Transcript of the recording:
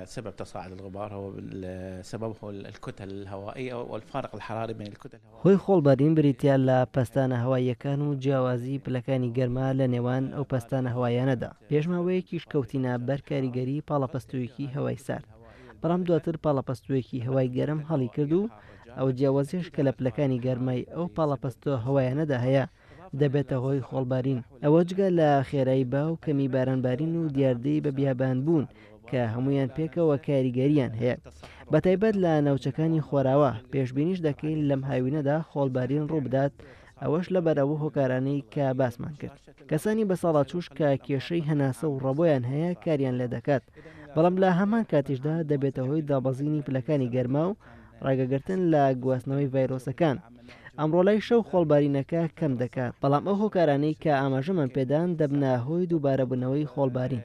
سبب تصاعد الغبار هو سببه الكتل الهوائية والفارق الحراري بين الكتل الهوائية. هۆی خۆڵبارین بریتییە لە پەستانە هەواییەکان و جیاوازی پلەکانی گەرما لە نێوان ئەو پەستانە هەوایانەدا. پێش ماوەیەکیش کەوتینە بەر کاریگەری پاڵەپەستۆیەکی هەوای سارد، بەڵام دواتر پاڵەپەستۆیەکی هەوای گەرم هەڵیکرد و ئەو جیاوازیەش کە لە پلەکانی گەرمای ئەو پاڵەپەستۆ هەوایانەدا هەیە دەبێتە هۆی خۆڵبارین، ئەوە جگە لە خێرایی با و کەمی بارانبارین و دیاردەی بە بیابانبوون کە هەموویان پێکەوە کاریگەرییان هەیە بەتایبەت لە ناوچەکانی خۆراوا، پێشبینیش دەکەین لەم هاوینەدا خۆڵبارین ڕووبدات ئەوەش لەبەر ئەو هۆکارانەی کە باسمان کرد. کەسانی بەساڵاچووش کە کێشەی هەناسە و ڕەبۆیان هەیە کاریان لێدەکات، بەڵام لە هەمان کاتیشدا دەبێتە هۆی دابەزینی پلەکانی گەرما و ڕێگەگرتن لە گواستنەوەی ڤایرۆسەکان. ئەمڕۆ لای شەو خۆڵبارینەکە کەم دەکات، بەڵام ئەو هۆکارانەی کە ئاماژەمان پێدان دەبنە هۆی دووبارەبوونەوەی خۆڵبارین.